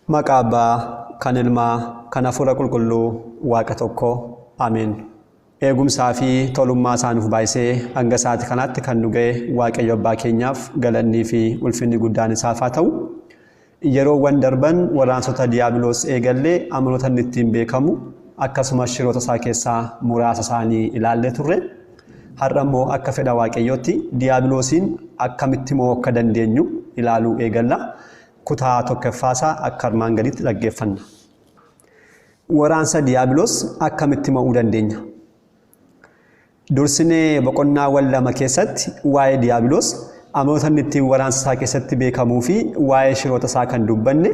Maqaa Abbaa, kan Ilmaa, kan Hafuura Qulqulluu, Waaqa tokko. Ameen. Eegumsaa fi tolummaa isaa nuuf baay'isee hanga sa'aati kanaatti kan nu ga'e Waaqayyo Abbaa keenyaaf galannii fi ulfinni guddaan isaaf haa ta'u. Yeroowwan darban waraansota Diyaabiloos eegallee amaloota inni ittiin beekamu akkasumas shiroota isaa keessaa muraasa isaanii ilaallee turre. Har'a immoo akka fedha Waaqayyootti Diyaabiloosiin akkamitti mo'uu akka dandeenyu ilaaluu eegalla. Kutaa tokkoffaasaa akka armaan gadiitti dhaggeeffanna. Waraansa Diyaabiloos akkamitti mo'uu dandeenya? Dursinee boqonnaawwan 2 keessatti waa'ee Diyaabiloos, amaloota inni ittiin waraansa isaa keessatti beekamuu fi waa'ee shiroota isaa kan dubbanne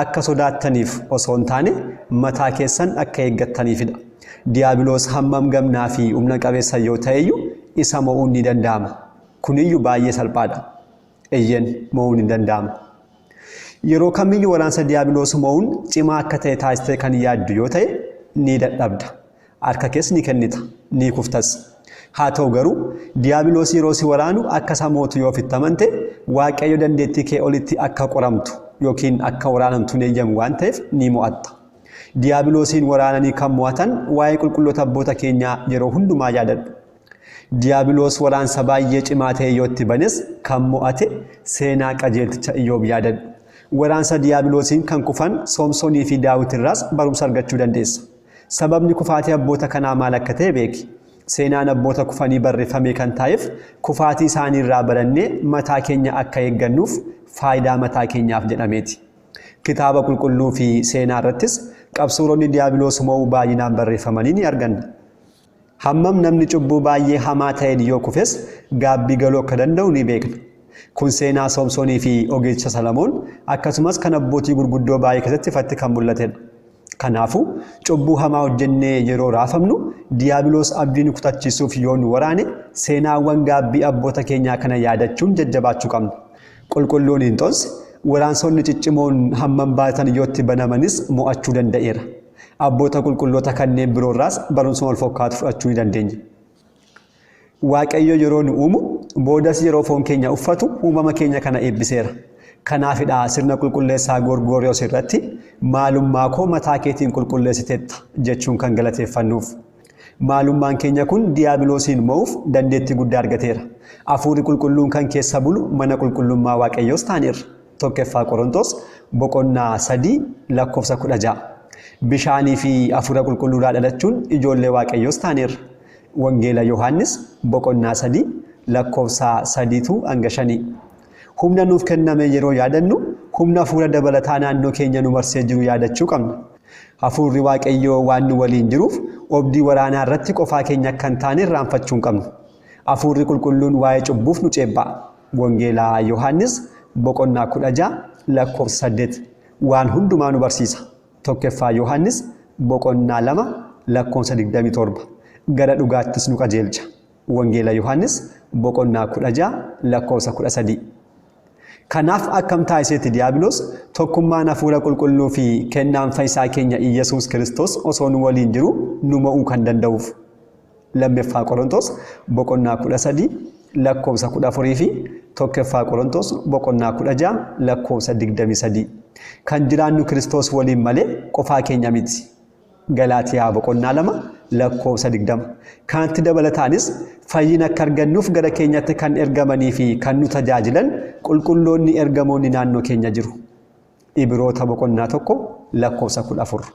akka sodaattaniif osoo hin taane mataa keessan akka eeggattaniifidha. Diyaabiloos hammam gamnaa fi humna qabeessa yoo ta'eyyu isa mo'uun ni danda'ama. Kuniyyu baay'ee salphaadha. Eyyeen, mo'uun ni danda'ama. Yeroo kamiyyu waraansa Diyaabiloos mo'uun cimaa akka ta'e taasistee kan yaaddu yoo ta'e ni dadhabda. Harka kees ni kennita, ni kuftas. Haa ta'u garuu, Diyaabiloos yeroo si waraanu akka isa mootu yoo ofitti amante, Waaqayyo dandeettii kee olitti akka qoramtu ykn akka waraanamtu hin eeyyamu waan ta'eef ni mo'atta. Diyaabiloosiin waraananii kan mo'atan waa'ee qulqulloota abboota keenyaa yeroo hundumaa yaadadhu. Diyaabiloos waraansa baay'ee cimaa ta'e yoo itti banes kan mo'ate seenaa qajeelticha Iyyoob yaadadhu. Waraansa Diyaabiloosiin kan kufan Soomsoonii fi Daawit irraas barumsa argachuu dandeessa. Sababni kufaatii abboota kanaa maal akka ta'e beeki. Seenaan abboota kufanii barreeffamee kan taa'eef kufaatii isaanii irraa barannee mataa keenya akka eeggannuuf faayidaa mataa keenyaaf jedhameeti. Kitaaba Qulqulluu fi seenaa irrattis qabsuuronni Diyaabiloos mo'uu baay'inaan barreeffamanii ni arganna. Hammam namni cubbuu baay'ee hamaa ta'een yoo kufes gaabbii galuu akka danda'u ni beekna. Kun seenaa Soomsoonii fi ogeessicha Salamoon akkasumas kan abbootii gurguddoo baay'ee keessatti ifatti kan mul'atedha. Kanaafuu, cubbuu hamaa hojjennee yeroo raafamnu, Diyaabiloos abdii nu kutachiisuuf yoo nu waraane, seenaawwan gaabbii abboota keenyaa kana yaadachuun jajjabaachuu qabna. Qulqulluun Inxoons, waraansonni ciccimoon hammam baay'atan yoo itti banamanis mo'achuu danda'eera. Abboota qulqulloota kanneen biroo irraas barumsuma wal fokkaatu fudhachuu ni dandeenya. Waaqayyo yeroo nu uumu, boodas yeroo foon keenya uffatu uumama keenya kana eebbiseera. Kanaafidha sirna qulqulleessaa Goorgooriyoos irratti maalummaa koo mataa keetiin qulqulleessiteetta jechuun kan galateeffannuuf. Maalummaan keenya kun diyaabiloosiin mo'uuf dandeettii guddaa argateera. Afuurri qulqulluun kan keessa bulu mana qulqullummaa Waaqayyoos taaneerra. Tokkoffaa Qorontos boqonnaa 3 lakkoofsa 16. Bishaanii fi Hafuura Qulqulluurraa dhalachuun ijoollee Waaqayyoos taaneerra. Wangeela Yohaannis boqonnaa 3 lakkoofsa 3 hanga 5. Humna nuuf kenname yeroo yaadannu humna hafuura dabalataa naannoo keenya nu marsee jiru yaadachuu qabna. Hafuurri Waaqayyoo waan nu waliin jiruuf obdii waraanaa irratti qofaa keenya akka hin taane irraanfachuu hin qabnu. Hafuurri Qulqulluun waa'ee cubbuuf nu ceepha'a. Wangeela Yohaannis boqonnaa 16 lakkoofsa 8 waan hundumaa nu barsiisa. Tokkoffaa Yohaannis boqonnaa 2 lakkoofsa 27 gara dhugaattis nu qajeelcha. Wangeela Yohaannis boqonnaa 16 lakkoofsa 13. Kanaaf akkam taasiseeti Diyaabiloos tokkummaan Hafuura Qulqulluu fi kennaan fayyisaa keenya Iyyasuus Kiristoos osoo nu waliin jiruu nu mo'uu kan danda'uuf? Lammaffaa Qorontos boqonnaa 13 lakkoofsa 14 fi tokkoffaa Qorontos boqonnaa 16 lakkoofsa 23. Kan jiraannu Kiristoos waliin malee qofaa keenya miti. Galaatiyaa boqonnaa 2 lakkoofsa 20. Kanatti dabalataanis fayyina akka argannuuf gara keenyatti kan ergamanii fi kan nu tajaajilan qulqulloonni ergamoonni naannoo keenya jiru. Ibiroota boqonnaa 1 lakkoofsa 14.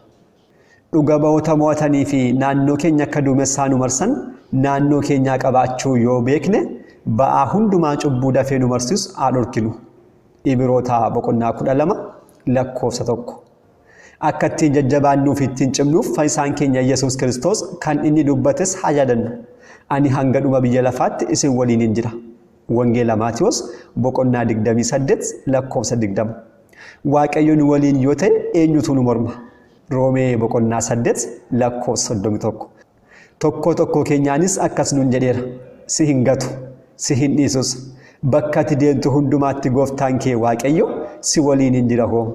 Dhuga ba'oota mo'atanii fi naannoo keenya akka duumessaa nu marsan naannoo keenyaa qabaachuu yoo beekne ba'aa hundumaa cubbuu dafee nu marsus haa dhorkinu. Ibiroota boqonnaa 12 lakkoofsa 1. Akka ittiin jajjabaannuu fi ittiin cimnuuf fayyisaan keenya Yesuus Kiristoos kan inni dubbates haa yaadannu. Ani hanga dhuma biyya lafaatti isin waliinin jira. Wangeela Maatiwoos boqonnaa 28 lakkoofsa 20. Waaqayyo nu waliin yoo ta'e eenyutu nu morma? Roomee boqonnaa 8 lakkoofsa 31. Tokkoo tokkoo keenyaanis akkas nuun jedheera. Si hin gatu, si hin dhiisus. Bakka ati deemtu hundumaatti gooftaan kee Waaqayyo si waliin hin jira hoo.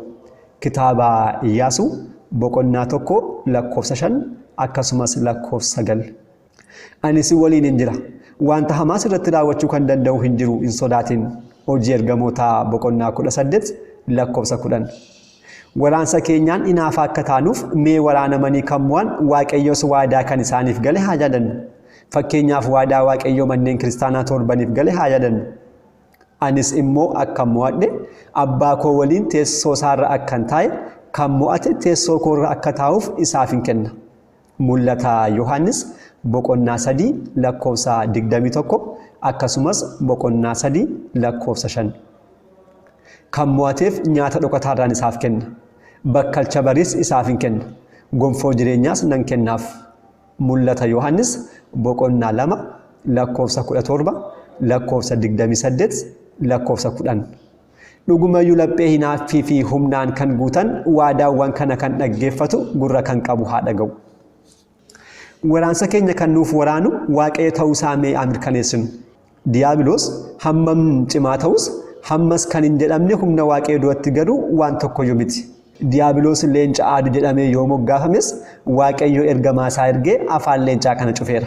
Kitaaba Iyyaasuu boqonnaa 1 lakkoofsa 5 akkasumas lakkoofsa 9. Ani si waliinin jira. Wanta hamaa sirratti raawwachuu kan danda'u hin jiru hin sodaatin. Hojii Ergamootaa boqonnaa 18 lakkoofsa 10. Waraansa keenyaan inaafaa akka taanuuf mee waraanamanii kan mo'an Waaqayyos waadaa kan isaaniif gale haa yaadannu. Fakkeenyaaf waadaa Waaqayyoo manneen kiristaanaa torbaniif gale haa yaadannu. Anis immoo akkan mo'adhe abbaa koo waliin teessoo isaarra akkan taa'e kan mo'ate teessoo koorra akka taa'uuf isaaf hin kenna. Mul'ata Yohaannis boqonnaa 3 lakkoofsa 21 akkasumas boqonnaa 3 lakkoofsa 5. Kan mo'ateef nyaata dhokataarraan isaaf kenna. Bakkalcha bariis isaaf hin kenna. Gonfoo jireenyaas nan kennaaf. Mul'ata Yohaannis boqonnaa 2 lakkoofsa 17 lakkoofsa 28 lakkoofsa 10. Dhugumayyuu laphee hinaaffii fi humnaan kan guutan waadaawwan kana kan dhaggeeffatu gurra kan qabu haa dhaga'u. Waraansa keenya kan nuuf waraanu Waaqayyo ta'uu isaa mee haa mirkaneessinu. Diyaabiloos hammam cimaa ta'us hammas kan hin jedhamne humna Waaqayyo duratti garuu waan tokkoyyuu miti. Diyaabiloos leenca aadu jedhamee yoo moggaafames Waaqayyo ergamaa isaa ergee afaan leencaa kana cufeera.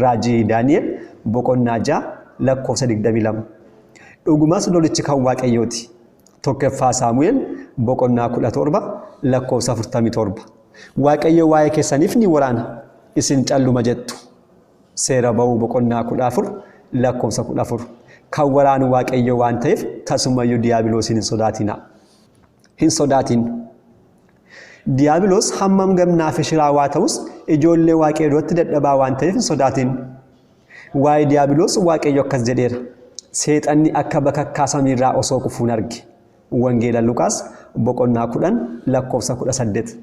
Raajii Daani'el boqonnaa 6 lakkoofsa 22. Dhugumas lolichi kan Waaqayyooti. Tokkoffaa Saamu'eel boqonnaa 17 lakkoofsa 47. Waaqayyo waa'ee keessaniif ni waraana, isin calluma jettu. Seera ba'uu boqonnaa 14 lakkoofsa 14. Kan waraanu Waaqayyo waan ta'eef tasumayyuu diyaabiloosiin hin sodaatinaa. Hin sodaatin. Diyaabiloos hammam gamnaa fi shiraawaa ta'us ijoollee Waaqayyoo duratti dadhabaa waan ta'eef hin sodaatin. Waa'ee diyaabiloos Waaqayyo akkas jedheera. Seexanni akka bakakkaa samiirraa osoo kufuun arge. Wangeela Luqaas boqonnaa 10 lakkoofsa 18.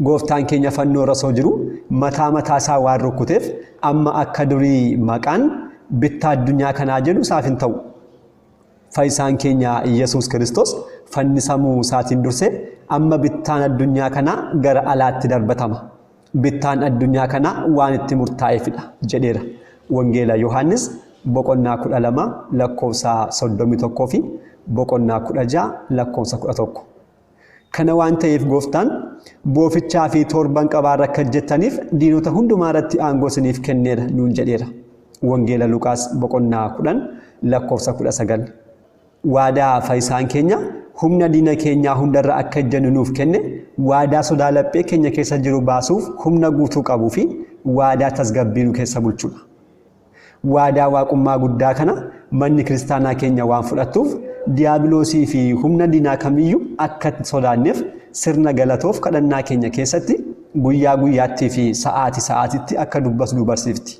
Gooftaan keenya fannoo irra osoo jiru mataa mataa isaa waan rukkuteef amma akka durii maqaan bittaa addunyaa kanaa jedhu isaaf hin ta'u. Fayyisaan keenya Iyyasuus Kiristoos fannisamuu isaatiin dursee amma bittaan addunyaa kanaa gara alaatti darbatama. Bittaan addunyaa kanaa waan itti murtaa'eefidha jedheera. Wangeela Yohaannis boqonnaa 12 lakkoofsa 31 fi boqonnaa 16 lakkoofsa 11. Kana waan ta'eef gooftaan boofichaa fi torban qabaarra akka jettaniif diinota hundumaa irratti aangoo isiniif kenneera nuun jedheera. Wangeela Luqaas boqonnaa 10 lakkoofsa 19. Waadaa fayyisaan keenya humna diina keenyaa hundarra akka ejjennu nuuf kenne, waadaa sodaa laphee keenya keessa jiru baasuuf humna guutuu qabuu fi waadaa tasgabbii nu keessa bulchudha. Waadaa waaqummaa guddaa kana manni kiristaanaa keenya waan fudhattuuf diyaabiloosii fi humna diinaa kamiyyuu akka hin sodaanneef sirna galatoof kadhannaa keenya keessatti guyyaa guyyaattii fi sa'aati sa'aatitti akka dubbatu nu barsiifti.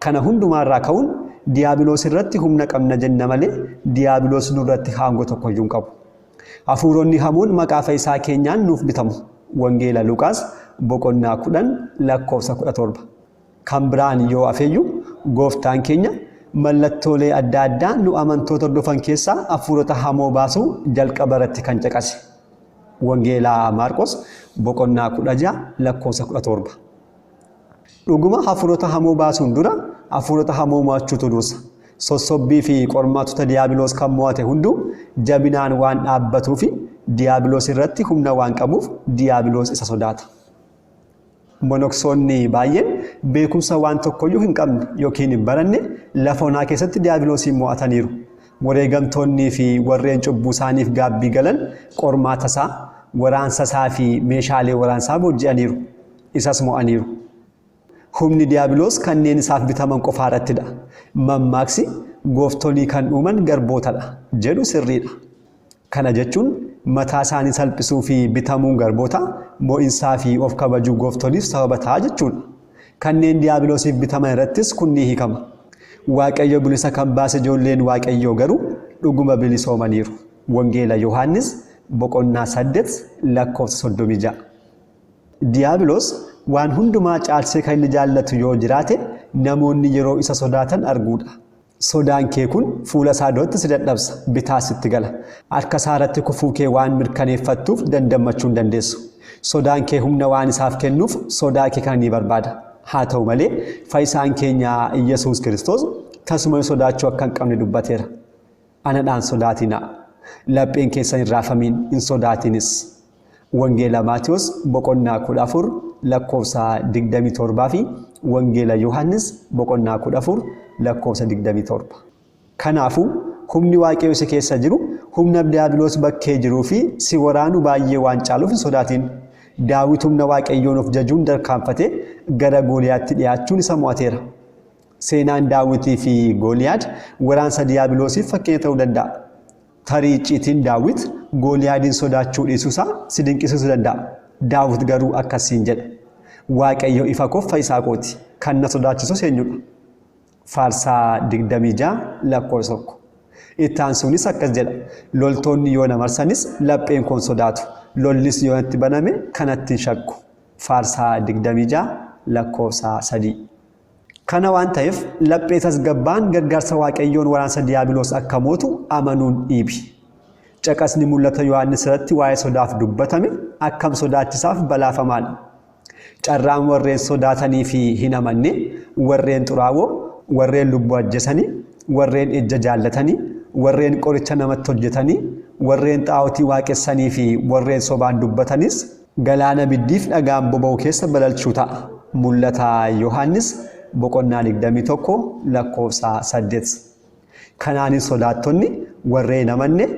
Kana hundumaarraa ka'uun diyaabiloos irratti humna qabna jenna malee diyaabiloos nurratti haangoo tokkoyyuu hin qabu. Hafuuronni hamoon maqaa fayyisaa keenyaan nuuf bitamu. Wangeela Luqaas boqonnaa 10 lakkoofsa 17. Kan biraan yoo hafeyyuu gooftaan keenya mallattoolee adda addaa nu amantoota hordofan keessaa hafuurota hamoo baasuu jalqaba irratti kan caqase. Wangeela Maarqos boqonnaa 16 lakkoofsa 17. Dhuguma hafuurota hamoo baasuun dura hafuurota hamoo mo'achuutu dursa. Sossobbii fi qormaatota diyaabiloos kan mo'ate hunduu jabinaan waan dhaabbatuu fi diyaabiloos irratti humna waan qabuuf diyaabiloos isa sodaata. Monoksoonni baay'een beekumsa waan tokkoyyuu hin qabne yookiin hin baranne lafa onaa keessatti diyaabiloosiin mo'ataniiru. Wareegamtoonnii fi warreen cubbuu isaaniif gaabbii galan qormaata isaa, waraansa isaa fi meeshaalee waraansaa boojji'aniiru. Isas mo'aniiru. Humni diyaabiloos kanneen isaaf bitaman qofaa irrattidha. Mammaaksi gooftolii kan uuman garbootadha jedhu sirriidha. Kana jechuun mataa isaanii salphisuu fi bitamuun garbootaa mo'insaa fi of kabajuu gooftoliif sababa ta'a jechuudha. Kanneen diyaabiloosiif bitaman irrattis kun ni hiikama. Waaqayyo bilisa kan baase ijoolleen Waaqayyoo garuu dhuguma bilisoomaniiru. Wangeela Yohaannis boqonnaa 8 lakkoofsa 36. Diyaabiloos waan hundumaa caalsee kan inni jaallatu yoo jiraate namoonni yeroo isa sodaatan arguudha. Sodaan kee kun fuula isaa duratti si dadhabsa, bitaas sitti gala. Harka isaa irratti kufuu kee waan mirkaneeffattuuf dandammachuu hin dandeessu. Sodaan kee humna waan isaaf kennuuf sodaa kee kana ni barbaada. Haa ta'u malee fayyisaan keenya Iyyasuus Kiristoos tasuma sodaachuu akka hin qabne dubbateera. Anadhaan sodaatinaa. Lapheen keessan hin raafamiin, hin sodaatinis. Wangeela Maatewos boqonnaa 14 lakkoofsa 27 fi Wangeela Yohaannis boqonnaa 14 lakkoofsa 27. Kanaafuu humni Waaqayyo si keessa jiru humna Diyaabiloos bakkee jiruu fi si waraanu baay'ee waan caaluuf hin sodaatin. Daawit humna Waaqayyoon of jajuun tarkaanfatee gara Gooliyaatti dhiyaachuun isa mo'ateera. Seenaan Daawitii fi Gooliyaad waraansa Diyaabiloosiif fakkeenya ta'uu danda'a. Tarii icciitiin Daawit Gooliyaadiin sodaachuu dhiisuusaa si dinqisiisuu danda'a. Daawit garuu akkasiin jedha. Waaqayyo ifa koof fayyisaa kooti. Kan na sodaachisus eenyudha? Faarsaa 26 lakkoofsa 1. Itti aansuunis akkas jedha. Loltoonni yoo na marsanis lapheen koon sodaatu. Lollis yoo natti baname kanatti hin shakku. Faarsaa 26 lakkoofsa 3. Kana waan ta'eef laphee tasgabbaan gargaarsa Waaqayyoon waraansa Diyaabiloos akka mootu amanuun dhiibi. Caqasni mul'ata Yohaannis irratti waa'ee sodaaf dubbatame akkam sodaachisaaf balaafamaadha. Carraan warreen sodaatanii fi hin amanne, warreen xuraawoo, warreen lubbuu ajjesanii, warreen ejja jaallatanii, warreen qoricha namatti hojjetanii, warreen xaa'otii waaqessanii fi warreen sobaan dubbatanis galaana ibiddiif dhagaan boba'u keessa balalchuu ta'a. Mul'ata Yohaannis boqonnaa 21 lakkoofsa 8. Kanaanis sodaattonni, warreen hin amanne,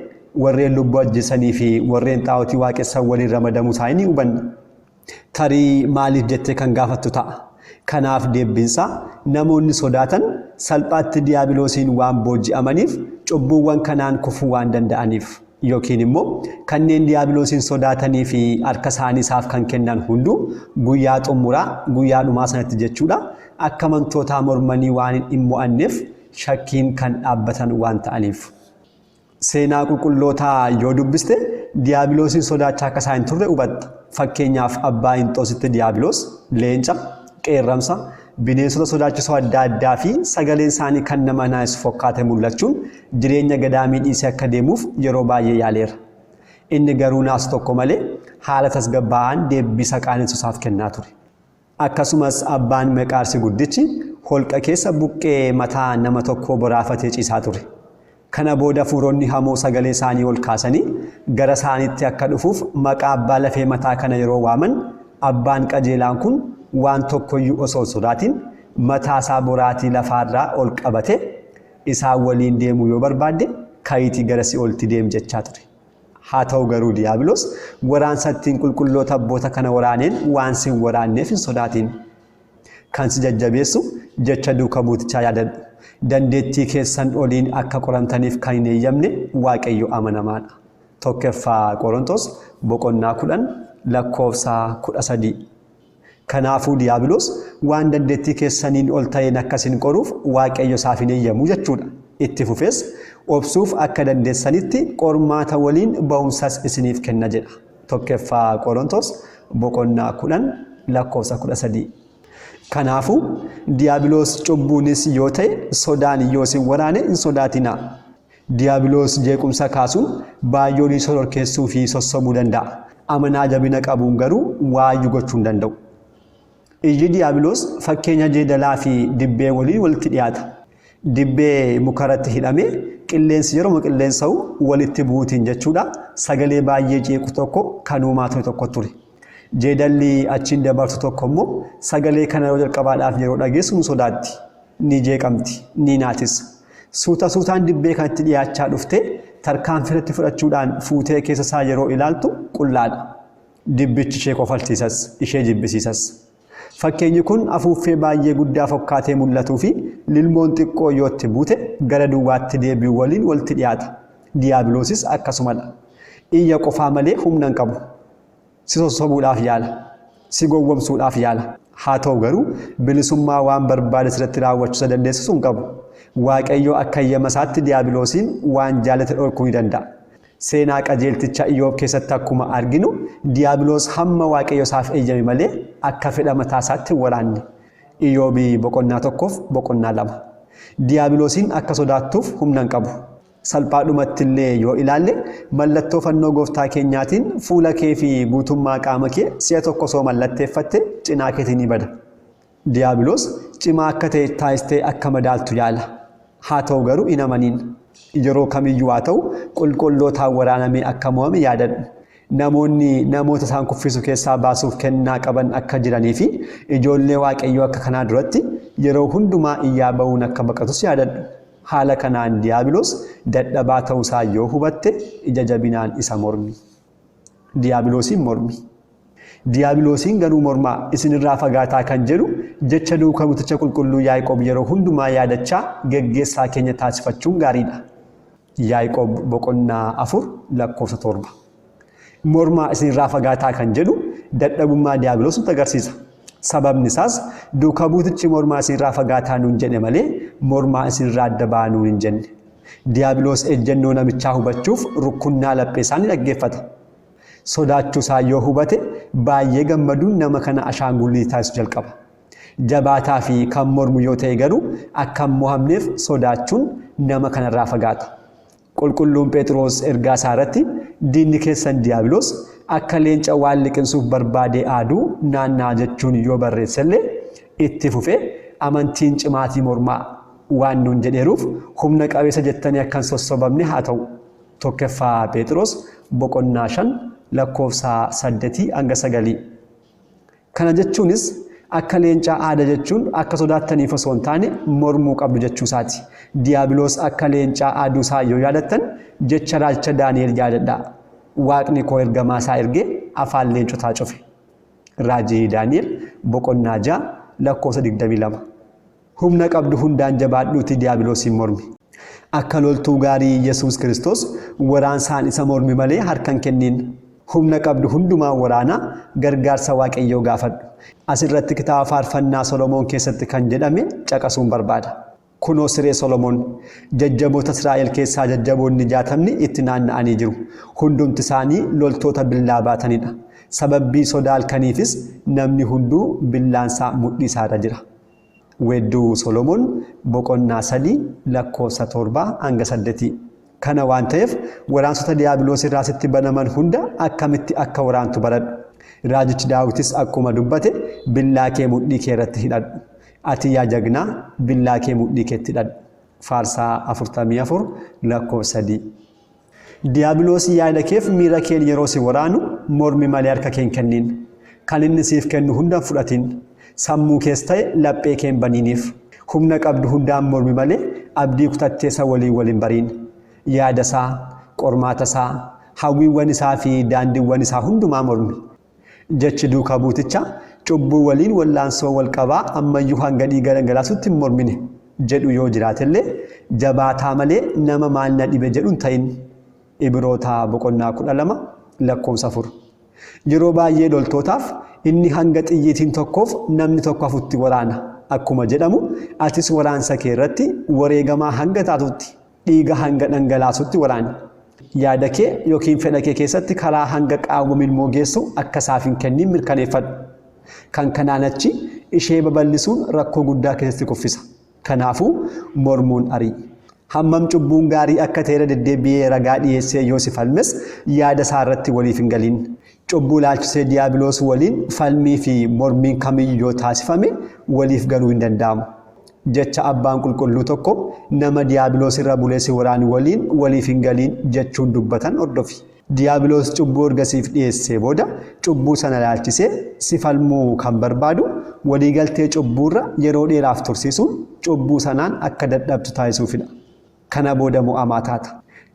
warreen lubbuu ajjeesanii fi warreen xaa'otii waaqessan waliin ramadamuu isaanii ni hubanna. Tarii maaliif jettee kan gaafattu ta'a. Kanaaf deebbiinsaa namoonni sodaatan salphaatti diyaabiloosiin waan booji'amaniif cubbuuwwan kanaan kufuu waan danda'aniif. Yookiin immoo kanneen diyaabiloosiin sodaatanii fi harka isaanii isaaf kan kennan hunduu guyyaa xumuraa, guyyaa dhumaa sanatti jechuudha, akka amantootaa mormanii waan hin mo'anneef shakkiin kan dhaabbatan waan ta'aniif. Seenaa qulqullootaa yoo dubbiste diyaabiloosiin sodaachaa akka isaan hin turre hubatta. Fakkeenyaaf abbaa Inxoositti diyaabiloos leenca, qeerramsa, bineensota sodaachisoo adda addaa fi sagaleen isaanii kan nama naasisu fokkaate mul'achuun jireenya gadaamii dhiisee akka deemuuf yeroo baay'ee yaaleera. Inni garuu naasu tokko malee haala tasgabbaa'aan deebbii isa qaanessu isaaf kennaa ture. Akkasumas abbaan Meqaarsi guddichi holqa keessa buqqee mataa nama tokkoo boraafatee ciisaa ture. Kana booda hafuuronni hamoo sagalee isaanii ol kaasanii gara isaaniitti akka dhufuuf maqaa abbaa lafee mataa kana yeroo waaman abbaan qajeelaan kun waan tokkoyyuu osoo hin sodaatin mataa isaa boraatii lafaarraa ol qabatee isaan waliin deemuu yoo barbaadde ka'iitii gara si'ooltti deem jechaa ture. Haa ta'u garuu diyaabiloos waraansa ittiin qulqulloota abboota kana waraaneen waan si hin waraanneef hin sodaatin. Kan si jajjabeessu jecha duuka buutichaa yaadadhu. Dandeettii keessan oliin akka qoramtaniif kan hin eeyyamne Waaqayyo amanamaadha. Tokkoffaa Qorontos boqonnaa 10 lakkoofsa 13. Kanaafuu diyaabiloos waan dandeettii keessaniin ol ta'een akka isin qoruuf Waaqayyo isaaf hin eeyyamu jechuudha. Itti fufees obsuuf akka dandeessanitti qormaata waliin ba'umsas isiniif kenna jedha. Tokkoffaa Qorontos boqonnaa 10 lakkoofsa 13. Kanaafuu diyaabiloos cubbuunis yoo ta'e sodaan yoo isin waraane hin sodaatinaa. Diyaabiloos jeequmsa kaasuun baay'oolii shororkeessuu fi sossobuu danda'a. Amanaa jabina qabuun garuu waayyuu gochuu hin danda'u. Iyyi diyaabiloos fakkeenya jeedalaa fi dibbee waliin walitti dhiyaata. Dibbee mukarratti hidhamee qilleensi yeroma qilleensa'u walitti bu'uutiin jechuudha sagalee baay'ee jeequ tokko kan uumaa ture tokko ture. Jeedalli achiin dabartu tokko immoo sagalee kana yeroo jalqabaadhaaf yeroo dhageessu ni sodaatti, ni jeeqamti, ni naatis. Suuta suutaan dibbee kanatti dhiyaachaa dhuftee tarkaanfii irratti fudhachuudhaan fuutee keessa isaa yeroo ilaaltu qullaadha. Dibbichi ishee kofalchiisas, ishee jibbisiisas. Fakkeenyi kun afuuffee baay'ee guddaa fokkaatee mul'atuu fi lilmoon xiqqoo yoo itti buute gara duwwaatti deebi'u waliin walitti dhiyaata. Diyaabiloosis akkasumadha. Iyya qofaa malee humna hin qabu. Si sossobuudhaaf yaala. Si gowwomsuudhaaf yaala. Haa ta'u garuu bilisummaa waan barbaade sirratti raawwachuu isa dandeessisu hin qabu. Waaqayyo akka eeyyama isaatti diyaabiloosiin waan jaallate dhorkuu ni danda'a. Seenaa qajeelticha Iyoob keessatti akkuma arginu diyaabiloos hamma Waaqayyo isaaf eeyyame malee akka fedha mataa isaatti hin waraanne. Iyoobi boqonnaa 1f boqonnaa 2. Diyaabiloosiin akka sodaattuuf humna hin qabu. Salphaadhumatti illee yoo ilaalle mallattoo fannoo gooftaa keenyaatiin fuula kee fi guutummaa qaama kee si'a tokko osoo mallatteeffatte cinaa keetii ni bada. Diyaabiloos cimaa akka ta'e taasistee akka madaaltu yaala. Haa ta'u garuu hin amaniin. Yeroo kamiyyuu haa ta'u qulqullootaan waraanamee akka mo'ame yaadadhu. Namoonni namoota isaan kuffisu keessaa baasuuf kennaa qaban akka jiranii fi ijoollee Waaqayyoo akka kanaa duratti yeroo hundumaa iyyaa ba'uun akka baqatus yaadadhu. Haala kanaan Diyaabiloos dadhabaa ta'uusaa yoo hubatte ija jabinaan isa mormi. Diyaabiloosiin mormi. Diyaabiloosiin garuu mormaa isinirraa fagaataa kan jedhu jecha duuka buuticha qulqulluu Yaaqoob yeroo hundumaa yaadachaa geggeessaa keenya taasifachuun gaariidha. Yaaqoob boqonnaa 4 lakkoofsa 7. Mormaa isinirraa fagaataa kan jedhu dadhabummaa Diyaabiloos nutti agarsiisa. Sababni isaas duuka buutichi mormaa isinirraa fagaataa nuun jedhe malee mormaa isinirraa adda ba'aa nuun hin jenne. Diyaabiloos ejjennoo namichaa hubachuuf rukkunnaa laphee isaa ni dhaggeeffata. Sodaachuu isaa yoo hubate baay'ee gammaduun nama kana ashaangulliitii taasisu jalqaba. Jabaataa fi kan mormu yoo ta'e garuu akka hin mo'amneef sodaachuun nama kanarraa fagaata. Qulqulluun Pheexiroos ergaa isaa irratti diinni keessan Diyaabiloos akka leenca waan liqimsuuf barbaadee aaduu naanna'a jechuun yoo barreessellee itti fufee amantiin cimaatii mormaa waan nuun jedheeruuf humna qabeessa jettanii akka hin sossobamne haa ta'u. Tokkoffaa Pheexiroos boqonnaa 5 lakkoofsa saddetii hanga sagalii. Kana jechuunis akka leencaa aada jechuun akka sodaattaniif osoo hin taane mormuu qabdu jechuu isaati. Diyaabiloos akka leencaa aaduu isaa yoo yaadattan jecha raajicha Daani'el yaadadhaa. Waaqni koo ergamaa isaa ergee afaan leencotaa cufe. Raajii Daani'el boqonnaa 6 lakkoofsa 22. Humna qabdu hundaan jabaadhuutii Diyaabiloosiin mormi. Akka loltuu gaarii Yesuus Kiristoos waraansaan isa mormi malee harka hin kenniin. Humna qabdu hundumaan waraanaa gargaarsa Waaqayyoo gaafadhu. As irratti kitaaba Faarfannaa Solomoon keessatti kan jedhame caqasuun barbaada. Kunoo siree Solomoon. Jajjaboota Israa'el keessaa jajjaboonni jaatamni itti naanna'anii jiru. Hundumti isaanii loltoota billaa baatanidha. Sababbii sodaa halkaniifis namni hunduu billaansaa mudhii isaa irra jira. Weedduu Solomoon boqonnaa 3 lakkoofsa 7 hanga saddetii. Kana waan ta'eef waraansota Diyaabiloos irraa sitti banaman hunda akkamitti akka waraantu baradhu. Raajichi Daawitis akkuma dubbate billaa kee mudhii kee irratti hidhadhu. Ati yaa jagnaa billaa kee mudhii keetti hidhadhu. Faarsaa 44 lakkoofsa 3. Diyaabiloos yaada keef miira keen yeroo si waraanu mormi malee harka kee hin kenniin. Kan inni siif kennu hunda hin fudhatiin. Sammuu kees ta'e laphee kee hin baniiniif. Humna qabdu hundaan mormi malee abdii kutattee isa waliin wal hin bariin. Yaada isaa, qormaata isaa, hawwiiwwan isaa fi daandiiwwan isaa hundumaa mormi. Jechi duuka buutichaa cubbuu waliin wallaansoo wal qabaa ammayyuu hanga dhiiga dhangalaasutti hin mormine jedhu yoo jiraatellee jabaataa malee nama maal na dhibe jedhu hin ta'in. Ibiroota boqonnaa 12 lakkoofsa 4. Yeroo baay'ee loltootaaf inni hanga xiyyiitiin tokkoof namni tokko hafutti waraana akkuma jedhamu atis waraansa kee irratti wareegamaa hanga taatutti dhiiga hanga dhangalaasutti waraani. Yaada kee yookiin fedha kee keessatti karaa hanga qaawwa milmoo geessu akka isaaf hin kenniin mirkaneeffadhu. Kan kanaan achi ishee babal'isuun rakkoo guddaa keessatti kuffisa. Kanaafuu mormuun ari'i. Hammam cubbuun gaarii akka ta'e irra deddeebi'ee ragaa dhiyeessee yoo si falmes yaada isaa irratti waliif hin galiin. Cubbuu ilaalchisee Diyaabiloos waliin falmii fi mormiin kamiyyuu yoo taasifame waliif galuu hin danda'amu. Jecha abbaan qulqulluu tokko nama Diyaabiloos irra bulee si waraanu waliin waliif hin galiin jechuun dubbatan hordofi. Diyaabiloos cubbuu erga siif dhiyeessee booda cubbuu sana ilaalchisee si falmuu kan barbaadu waliigaltee cubbuurra yeroo dheeraaf tursiisuun cubbuu sanaan akka dadhabdu taasisuufidha. Kana booda mo'amaa taata.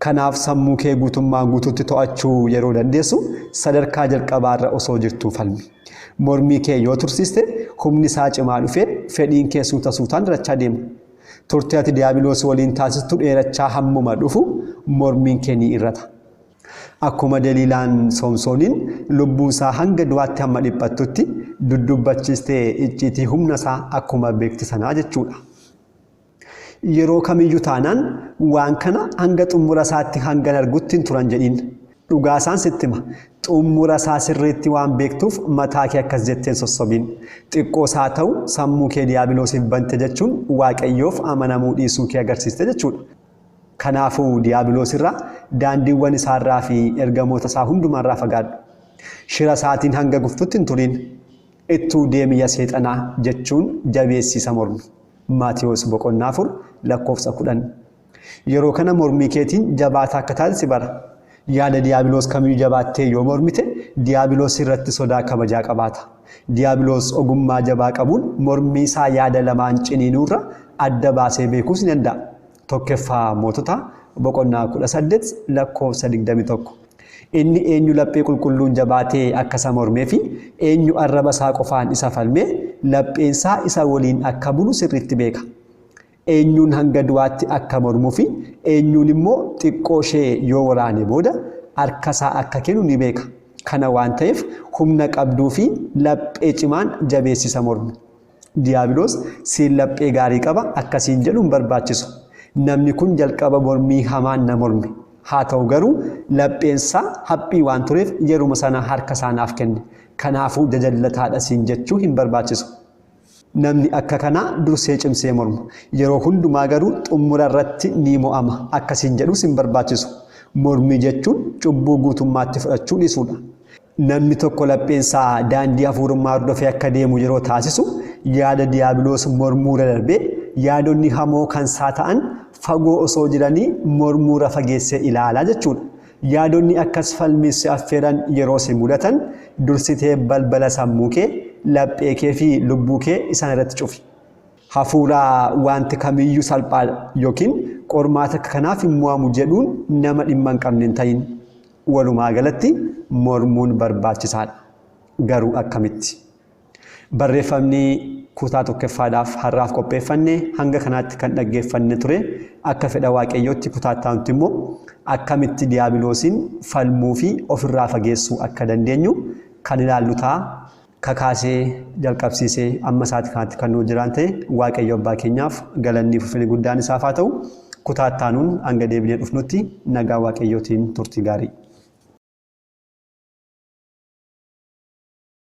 Kanaaf sammuu kee guutummaan guutuutti to'achuu yeroo dandeessu sadarkaa jalqabaarra osoo jirtuu falmi. Mormii kee yoo tursiiste humni isaa cimaa dhufee fedhiin kee suuta suutaan hir'achaa deema. Turtii ati diyaabiloos waliin taasistu dheerachaa hammuma dhufu mormiin kee ni irrata. Akkuma Deliilaan Soomsooniin lubbuun isaa hanga du'aatti hamma dhiphattutti duddubbachiiste icciitii humna isaa akkuma beekte sanaa jechuudha. Yeroo kamiyyuu taanaan waan kana hanga xummura isaatti hangan argutti hin turan jedhiin. Dhugaa isaan sitti hima. Xummura isaa sirriitti waan beektuuf mataa kee akkas jettee hin sossobiin. Xiqqoos haa ta'u sammuu kee diyaabiloosiif bante jechuun Waaqayyoof amanamuu dhiisuu kee agarsiiste jechuudha. Kanaafuu diyaabiloos irraa, daandiiwwan isaa irraa fi ergamoota isaa hundumaa irraa fagaadhu. Shira isaatiin hanga guftutti hin turiin. Ittuu deemi ya seexanaa jechuun jabeessii isa mormi. Maatewos boqonnaa 4 lakkoofsa 10. Yeroo kana mormii keetiin jabaataa akka taate si bara. Yaada diyaabiloos kamiyyuu jabaattee yoo mormite diyaabiloos sirratti sodaa kabajaa qabaata. Diyaabiloos ogummaa jabaa qabuun mormii isaa yaada lamaan ciniinuurra adda baasee beekuus ni danda'a. Tokkoffaa Mootota boqonnaa 18 lakkoofsa 21. Inni eenyu laphee qulqulluun jabaatee akka isa mormee fi eenyu arraba isaa qofaan isa falmee lapheensaa isa waliin akka bulu sirriitti beeka. Eenyuun hanga du'aatti akka mormuu fi eenyuun immoo xiqqoo ishee yoo waraane booda harka isaa akka kennu ni beeka. Kana waan ta'eef humna qabduu fi laphee cimaan jabeessisa mormi. Diyaabiloos siin laphee gaarii qaba akkasiin jedhu hin barbaachisu. Namni kun jalqaba mormii hamaan na morme. Haa ta'u garuu lapheensaa haphii waan tureef yeruma sana harka isaa naaf kenne. Kanaafuu jajallataadha siin jechuu hin barbaachisu. Namni akka kanaa dursee cimsee morma. Yeroo hundumaa garuu xumura irratti ni mo'ama. Akkasiin jedhus hin barbaachisu. Mormii jechuun cubbuu guutummaatti fudhachuu dhiisuudha. Namni tokko lapheensaa daandii hafuurummaa hordofee akka deemu yeroo taasisu yaada diyaabiloos mormuura darbee yaadonni hamoo kan isaa ta'an fagoo osoo jiranii mormuura fageessee ilaalaa jechuudha. Yaadonni akkas falmiif si affeeran yeroo si mudatan dursitee balbala sammuu kee, laphee kee fi lubbuu kee isaan irratti cufi. Hafuura wanti kamiyyuu salphaadha yookiin qormaata akka kanaaf hin mo'amu jedhuun nama dhimma hin qabne hin ta'in. Walumaa galatti mormuun barbaachisaadha. Garuu akkamitti? Barreeffamni kutaa tokkoffaadhaaf har'aaf qopheeffanne hanga kanaatti kan dhaggeeffanne ture. Akka fedha Waaqayyootti kutaa itti aanutti immoo akkamitti diyaabiloosiin falmuu fi ofirraa fageessuu akka dandeenyu kan ilaallu ta'a. Kakaasee jalqabsiisee amma isaati kanatti kan nu jiraan ta'e Waaqayyo abbaa keenyaaf galanni fi ulfinni guddaan isaaf haa ta'u. Kutaa itti aanuun hanga deebinee dhufnutti nagaa Waaqayyootiin turtii gaarii.